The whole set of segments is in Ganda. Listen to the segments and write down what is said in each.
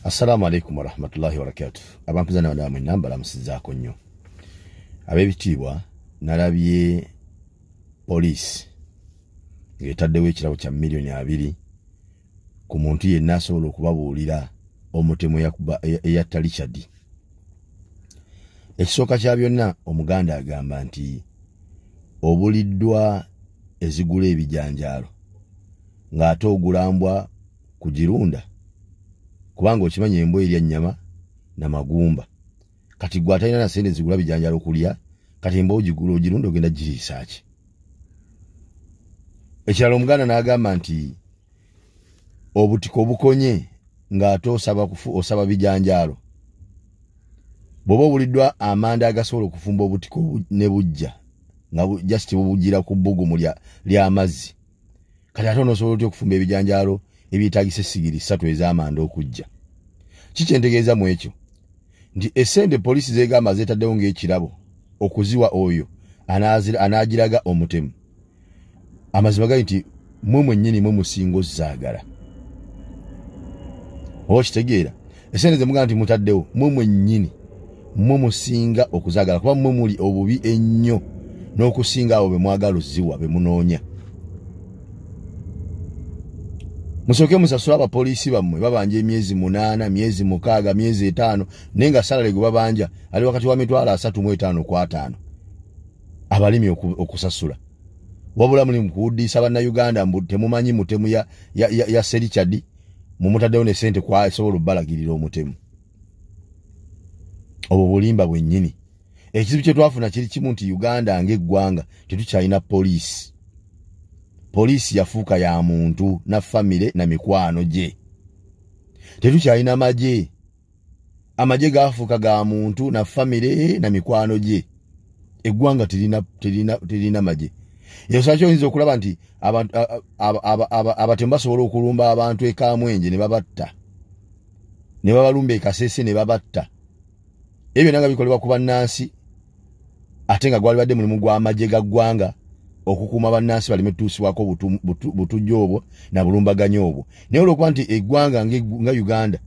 Assalamu alaikum warahmatullahi wabarakatuh. Abampizana bana mwenna mbalamusizaako nnyo. Ab'ebitiibwa, nalabye poliisi ng'etaddewo ekirabo kya 20 millioni ku muntu yenna asobola okubabuulira omutemu eyatta Richard. Ekisooka kya byonna, Omuganda agamba nti obuliddwa ezigula ebijanjaalo ng'ate ogulambwa kugirunda, kubanga okimanyi embwa erya nnyama namagumba. Kati gwe atalina na sente zigula bijanjaalo kulya, kati embwa ogigula ogirunda, ogenda giriisa ki? Ekirala, Omuganda n'agamba nti obutiko obukonye ng'ate osaba bijanjaalo. Bw'oba obuliddwa amanda agasobola okufumba obutiko ne bujja nga just bubugira ku bbugumu ly'amazzi, kati ate onoosobola otya okufumba ebijanjaalo ebyetaagisa essigiri 3 ez'amanda okujja? Kikyentegeeza mu ekyo nti essente poliisi zegamba zeetaddewo ng'ekirabo okuziwa oyo anaagiraga omutemu, amazima gali nti mwe mwennyini mwe musinga ozaagala. Oba okitegeera, esente zemugamba nti mutaddewo, mwe mwennyini mwe musinga okuzaagala, kuba mwe muli obubi ennyo n'okusinga abo be mwagala oziwa, be munoonya. Musooke musasule abapoliisi bammwe. Babanja emyezi 8, myezi 6, myezi 5, naye nga salary gwe babanja ali wakati wa 35,000 ku 50, abalimi okusasula. Wabula muli mukuwuddisa Bannayuganda mbu temumanyi mutemu ya Sir Richard, mumutaddewo ne sente kwasobola obbalagirira omutemu. Obwo bulimba bwennyini. Ekizibu kye twafuna kiri kimu nti Uganda ng'eggwanga tetukyalina poliisi. Poliisi yafuuka ya muntu na famire na mikwano gye. Tetukyalina magye. Amagye gafuuka ga muntu na famire na mikwano gye. Eggwanga terina magye. Ensonga oyinza okulaba nti abatemu basobola okulumba abantu e Kamwenje ne babatta, ne babalumba e Kasese ne babatta. Ebyo byonna nga bikolebwa ku bannansi, ate nga gwalibadde mulimu gw'amagye ga ggwanga okukuuma bannansi baleme tuusibwako butujju obwo na bulumbaganyi obwo. Naye olwokuba nti eggwanga nga Uganda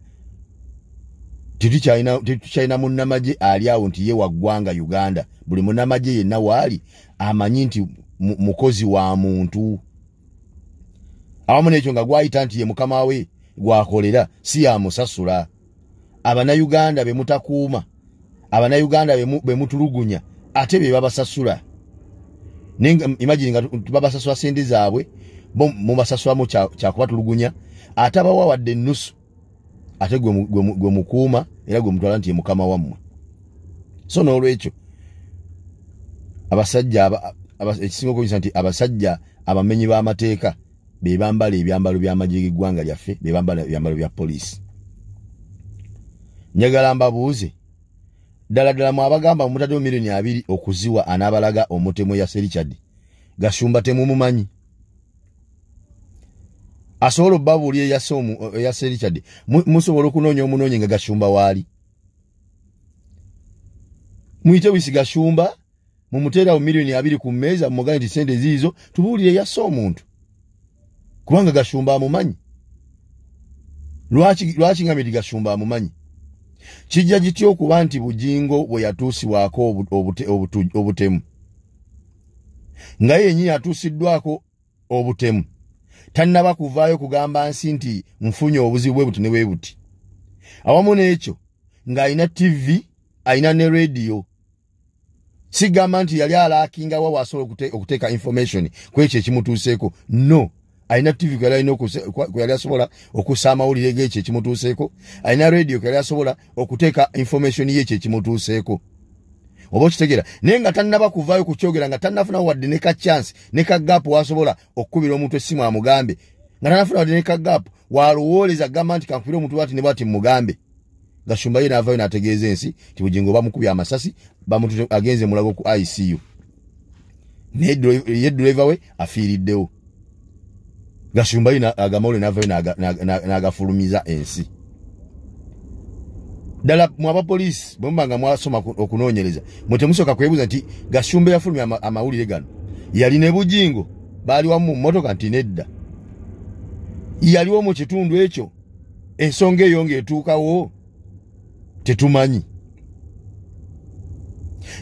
tetukyalina munnamagye ali awo nti ye wa ggwanga Uganda, buli munnamagye yenna waali amanyi nti mukozi wa muntu, awamu n'ekyo nga gwayita nti ye mukama we gwakolera, si yamusasula. Abannayuganda be mutakuuma, Abannayuganda be mutulugunya, ate be babasasula. Naye imagine nga babasasula sente zaabwe, bo mubasasulamu kyakubatulugunya, ate abawa wadde ennusu, ate gwe mukuuma era gwe mutwala nti ye mukama wammwe. So n'olwekyo abasajja, ekisinga okuyisa nti abasajja abamenyi b'amateeka be bambala ebyambalo by'amagye g'eggwanga lyaffe, be bambala ebyambalo bya poliisi. Njagala mbabuuze ddala ddala, mwe abagamba mutaddewo 20 millioni okuziwa anaabalaga omutemu ya Sir Richard, Gashumba temumumanyi asobola obbabuulira eya Sir Richard? Musobola okunoonya omunoonyi nga Gashumba waali? Muyite wisi Gashumba, mumuteerawo 20 millioni ku mmeeza, mumugambe nti sente ziizo, tubuulire yasse omuntu, kubanga Gashumba amumanyi. Lwaki ngambye nti Gashumba amumanyi? Kijja gitya okuba nti Bujingo bwe yatuusibwako obutemu, nga ye yennyini atuusiddwako obutemu, tannaba kuvaayo kugamba nsi nti nfunye obuzibu bwe buti ne bwe buti, awamu n'ekyo ng'alina TV, alina ne rediyo? Sigamba nti yali alackinga wa wasobola okuteeka information ku ekyo ekimutuuseeko. No, alina TV kwe yali asobola okussa amawulire g'ekyo ekimutuuseeko, alina radio kwe yali asobola okuteeka information y'ekyo ekimutuuseeko. Oba okitegeera? Naye nga tannaba kuvaayo kukyogera, nga tannafunawo wadde ne ka chance ne ka gap wasobola okukubira omuntu essimu amugambe, nga tannafuna wadde ne ka gap walowooleza gamba nti kankubire omuntu bwati ne bwati mugambe, Gashumba ye n'avaayo n'ategeeza ensi nti Bugingo bamukubye amasasi, agenze Mulago ku ICU, ye driver we afiiriddewo. Gashumba ye agamawulire n'avaayo n'agafulumiza ensi. Ddala mwe abapoliisi, bwe muba nga mwasoma okunoonyereza, mwe temusooka kwebuuza nti Gashumba yafulumya amawulire gano yali ne Bujingo, baali wamu mu mmotoka? Nti nedda, yaliwo mu kitundu ekyo. Ensonga eyo ng'etuukawo tetumanyi.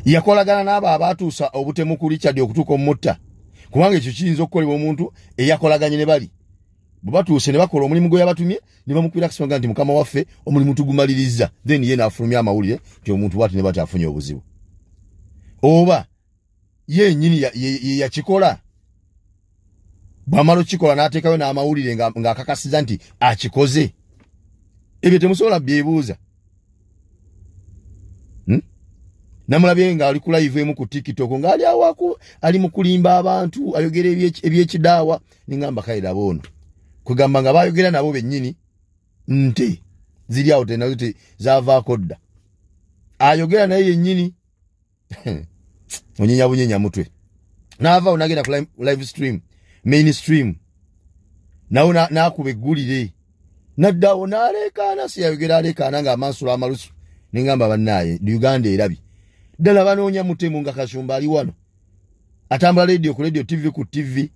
Yakolagana n'abo abaatuusa obutemu ku Richard okutuuka omutta, kubanga ekyo kiyinza okukolebwa omuntu eyakolaganye ne bali bwe batuuse ne bakola omulimu gwe yabatumye ne bamukubira akasonga nti mukama waffe omulimu tugumaliriza, then ye n'afulumya amawulire nti omuntu bwati ne bati afunye obuzibu. Oba ye nnyini ye yakikola, bw'amala okukikola n'ateekayo n'amawulire ng'akakasiza nti akikoze. Ebyo temusobola byebuuza. Namulabye ng'ali ku live emu ku TikTok ng'ali awaku ali mu kulimba abantu, ayogera ebyekidaawa, ningamba kale laba ono. Kugamba nga bayogera nabo bennyini nte ziri awo tenazo zaavaako dda, ayogera naye yennyini onyenya bunyenya mutwe. N'avaawo n'agenda ku live stream main stream, nawo n'akuba eggulire naddawo n'aleekaana, si yayogera aleekaana ng'amansula amalusu. Nengamba bannaaye Uganda erabye ddala, banoonya mutemu nga Kashumba ali wano atambula radio ku radio, TV ku TV.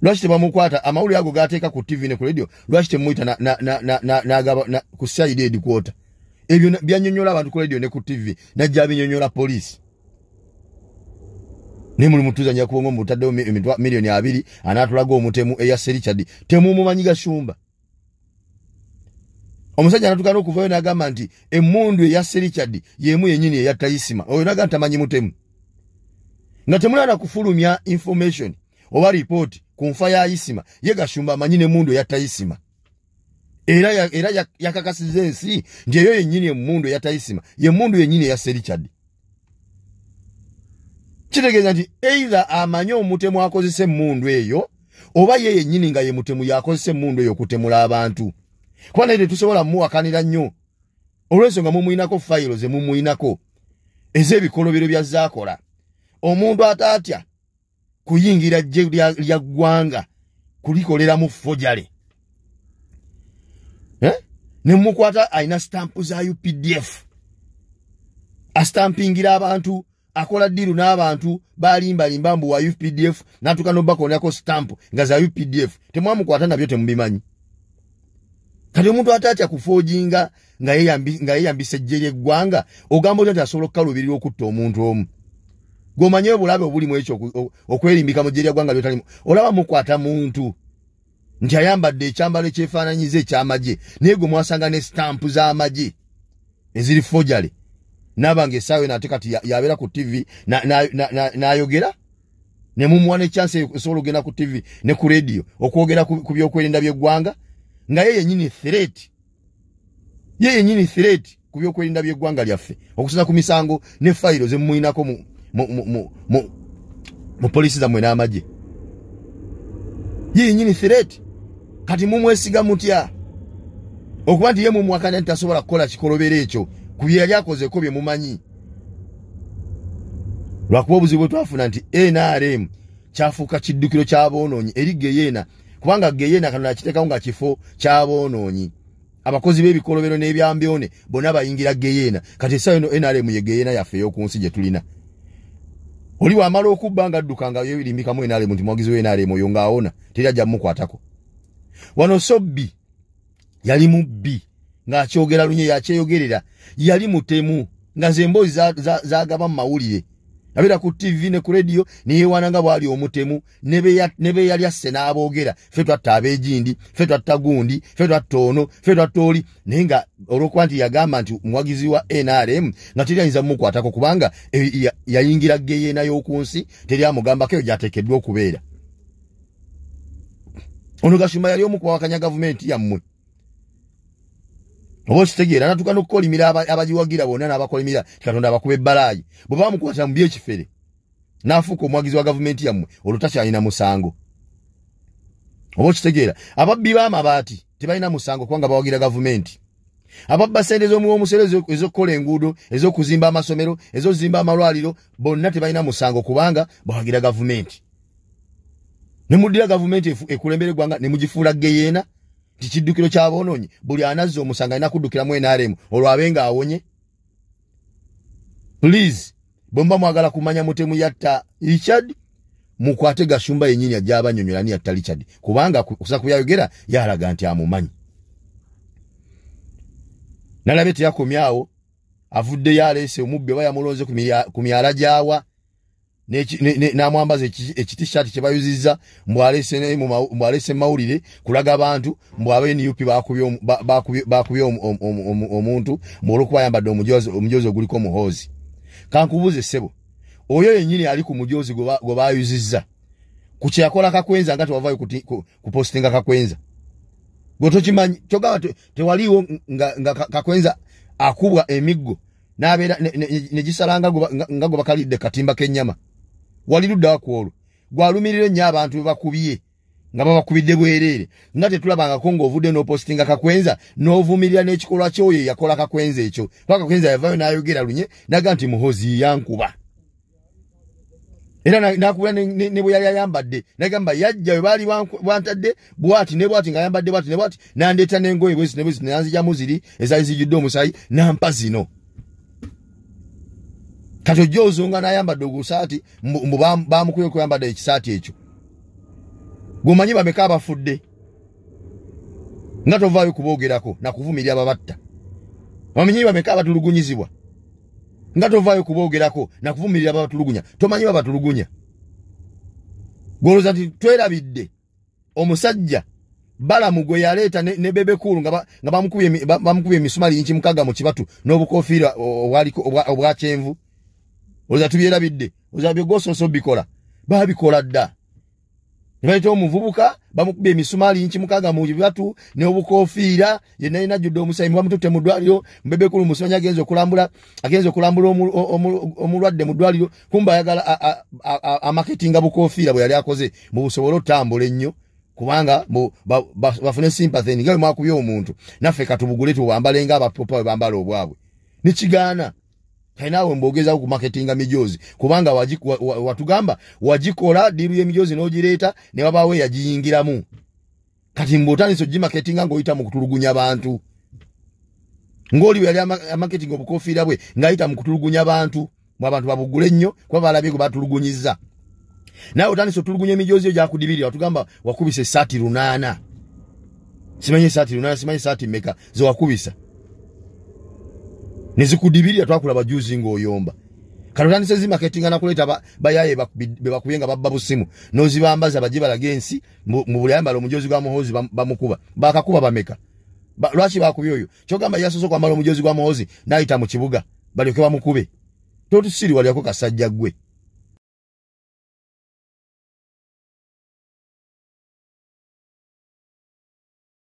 Lwaki tebamukwata? Amawulire ago gateeka ku TV ne ku radio, lwaki temuyita n'agaba ku side headquarter? Ebyo byanyonyola abantu ku radio ne ku TV, najja abinyonyola poliisi. Naye muli mutuzanya kubongo mutaddewo 20 millioni anaatulaga omutemu eyasse Richard. Temumumanyi Gashumba. Omusajja anatuuka n'okuvayo n'agamba nti emmundu eyasse Richard y'emu yennyini eyatta Isima. Oyo naga ntamanyi mutemu, nga temulana kufulumya information oba ripooti ku nfa ya Isima. Ye Gashumba amanyi n'emmundu eyatta Isima, era yakakasiza ensi nti eyo yennyini emmundu eyatta Isima ye mmundu yennyini eyasse Richard. Kitegeeza nti either amanyi omutemu akozesa emmundu eyo, oba ye yennyini nga ye mutemu yakozesa emmundu eyo okutemula abantu. Kuba naye tetusobola mumuwakanira nnyo olw'ensonga mumuyinako fayiro ze mumuyinako ez'ebikolobero byazaakola. Omuntu ataatya kuyingira ggye lya ggwanga kulikoleramu forgery, eh? Ne mukwata alina sitampu za UPDF, asitampingira abantu, akola deal n'abantu balimbalimba mbu wa UPDF, n'atuuka n'obakonako sitampu nga za UPDF. Temwamukwata nabyo temubimanyi. Kati omuntu ataatya kufoojinga nga yeyambisa ejje ly'eggwanga, ogamba otya nti asobola okukaluubirira okutta omuntu omu? Gw'omanye obulabe obulimu ekyo okwerimbika mu ggye lya ggwanga lyotalimu. Olaba mukwata muntu nti ayambadde ekyambalo ekyefaananyiza ekyamagye, naye gwe mwasanga ne sitampu z'amagye eziri forgery, naaba nga essaawa eno ate kati yabeera ku TV n'ayogera, ne mumuwa ne chance esobola okugenda ku TV ne ku radio okwogera ku byokwerinda by'eggwanga, nga ye yennyini threat, ye yennyini threat ku byokwerinda by'eggwanga lyaffe, okusinza ku misango ne fayiro ze mumuyinako mu poliisi zammwe n'amagye. Ye yennyini threat. Kati mumwesiga mutya okuba nti ye mumuwakanya nti tasobola kukola kikolobero ekyo ku bye yali akozeko bye mumanyi? Lwakuba obuzibu bwe twafuna nti NRM kyafuuka kiddukiro ky'aboonoonyi eri geyeena, kubanga geyeena kano nakiteekawo nga kifo ky'aboonoonyi, abakozi b'ebikolobero n'ebyambyone bonna bayingira geyeena. Kati essaawa eno NRM ye geyeena yaffe ey'oku nsi gye tulina. Oli bw'amala okubba nga adduka nga yerimbikamu NRM nti muwagizi wa NRM, oyo ng'awona, teri ajja mumukwatako. Wano Sobbi yali mubbi ng'akyogera lunye, yakyeyogerera, yali mutemu nga nze emboozi zagaba mu mawulire, abeera ku TV ne ku radio neyewaana nga bwali omutemu, ne be yali asse n'aboogera, "Ffe twatta abeegindi, ffe twatta gundi, ffe twatta ono, ffe twatta oli." Naye nga olw'okuba nti yagamba nti muwagizi wa NRM, nga teri ayinza mumukwatako, kubanga yayingira geyeena y'oku nsi, teri amugambako eyo gy'ateekeddwa okubeera. Ono Gashumba yali omu kubawakanya gavumenti yammwe, oba okitegeera, natuka n'okukolimira abagiwagira bonna, n'abakolimira Katonda abakuba ebbalaayi. Bwe bamukwata mu byekifere n'afuuka omuwagizi wa gavumenti yammwe, olwo takyalina musango, oba okitegeera. Ababbi b'amabaati tebalina musango kubanga bawagira gavumenti. Ababba sente z'omuwa omusolo ez'okukola enguudo, ez'okuzimba amasomero, ez'okuzimba amalwaliro, bonna tebalina musango kubanga bawagira gavumenti. Ne muddira gavumenti ekulembera eggwanga ne mugifuula geyeena nti kiddukiro ky'aboonoonyi, buli anazza omusango alina kuddukiramu NRM olwo abe ng'awonye. Please, bwe muba mwagala kumanya mutemu yatta Richard, mukwate Gashumba yennyini, ajja abanyonyola ni yatta Richard, kubanga kusa kubyayogera yalaga nti amumanyi. Nalabye teyakomyawo, avuddeyo aleese omubbi oba yamulonze ku myala gyawa n'amwambaza ekitishati kye bayuzizza, mbwalese mawulire kulaga abantu mbu aba NUP bakubye omuntu olw'okuba ayambadde omujoozi oguliko Muhoozi. Kankubuuze ssebo, oyo yennyini ali ku mujoozi gwe bayuzizza ku kyeyakola Kakwenza nga tewavaayo kupositinga Kakwenza, gwe tokimanyi? Kyogamba tewaliiwo nga Kakwenza akubwa emiggo n'abeera ne gisala nga gwe bakalidde katimba k'ennyama? Wali ludda ku olwo gwalumirira ennyo abantu be bakubye nga babakubidde bwereere, nga tetulabangako ng'ovudde n'opositinga Kakwenza n'ovumirira n'ekikolwa ky'oyo eyakola Kakwenza ekyo. Kuba Kakwenza yavaayo n'ayogera lunye naga nti Muhoozi yankuba, era n'akubira ne bwe yali ayambadde, nagamba yajja we baali bantadde bwati ne bwati, ng'ayambadde bwati ne bwati, n'andeeta n'engoye bwezi ne bwezi, nanzijamu ziri ezaali zijjudde omusaayi n'ampa zino. Kati ojja ozunga n'ayambadde ogusaati mbu bamukubye okuyambadde ekisaati ekyo. Gwomanyi bameka abafudde nga tovaayo kuboogerako nakuvumirira ababatta? Omanyi bameka abatulugunyizibwa nga tovaayo kuboogerako nakuvumirira ababatulugunya? Tomanyi babatulugunya? Gwolowooza nti twerabidde omusajja Balamu gwe yaleeta ne Bebe Cool nga bamukubye emisumali inchi 6 mu kibatu n'obukofiira obwa kyenvu? Olowooza tubyerabidde? Olowooza byegosoosa obikola? Baabikola dda. Ne baleeta omuvubuka bamukubye emisumaali inchi 6 mu kibatu n'obukofiira, yenna yenna ajjudde omusaayi, bamututte mu ddwaliro. Bebe Cool musimanyi agenze okulambula omulwadde mu ddwaliro, kumbe ayagala amaketinga bukofiira bwe yali akoze mu busobole otambula ennyo, kubanga bafune sympathy nga bwe mwakubye omuntu, naffe katubugule tubambale nga abapopa bwe bambala obwabwe. Nekigaana. Kale naawe mbwogezaako ku maketinga mijoozi, kubanga watugamba wagikola diiru y'emijoozi n'ogireeta ne wabaawo eyagiyingiramu. Kati mbw'otandise ogimaketinga ng'oyita mu kutulugunya bantu, ng'oli bwe yali amaketinga obukofiira bwe ng'ayita mu kutulugunya bantu, mu abantu babugule nnyo kuba balabye gwe batulugunyizza. Naawe otandise otulugunya emijoozi eyo gyakudibirira, watugamba wakubisa essaati 8, simanyi essaati 8, simanyi essaati mmeka ze wakubisa ne zikudibirira, twakulaba juzi ng'oyomba. Kati otandise zimaketinga nakuleeta bayaye be bakubye nga babba busimu n'ozibambaza bajje balage ensi mu buli ayambala omujoozi gwa Muhoozi bamukuba. Bakakuba bameka? Lwaki bakubye oyo? Kyogamba yasoose okwambala omujoozi gwa Muhoozi n'ayita mu kibuga balyoke bamukube? Totusiriwalyako kasajja ggwe.